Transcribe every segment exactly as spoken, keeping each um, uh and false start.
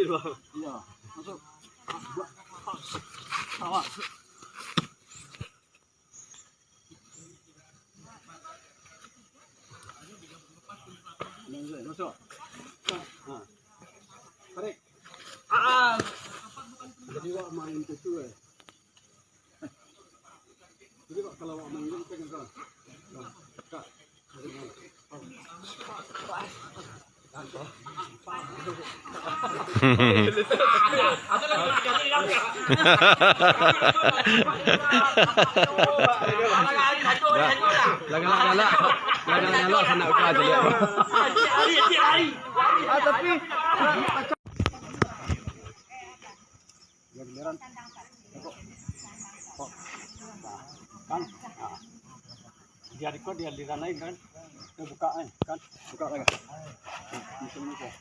Iya, masuk. Buat. Awas. Masuk. Nah. Tarik. Ah. Jadi, wak main itu, eh. Jadi, wak, kalau wak main itu, kan, kan. Nah, Kak. Lah galak-galak, lah galak-galak sanak uka aja lihat. Ah, tapi, ah, giliran. Kok. Kan? Nah. Dia di kok, dia aliran lain, kan? Dia buka, eh, kan? Buka lagi. Macam ni, kok.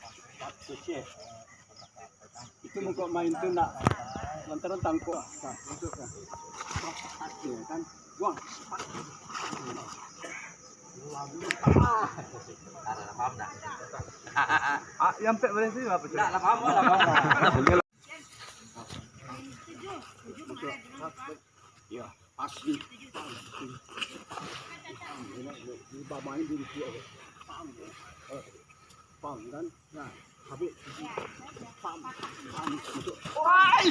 Cuci, eh. Itu mangko main tu nak lantaran tangkok. Nah, itu, nah. Iya, kan? Buang. Ah, dah, dah paham dah. Ah, yang pek boleh tu apa tu? Dah, dah paham, dah paham. Ya, asli. Ini bamain di situ. Pam, kan? Nah, habis. Pam, pam, masuk. Wai!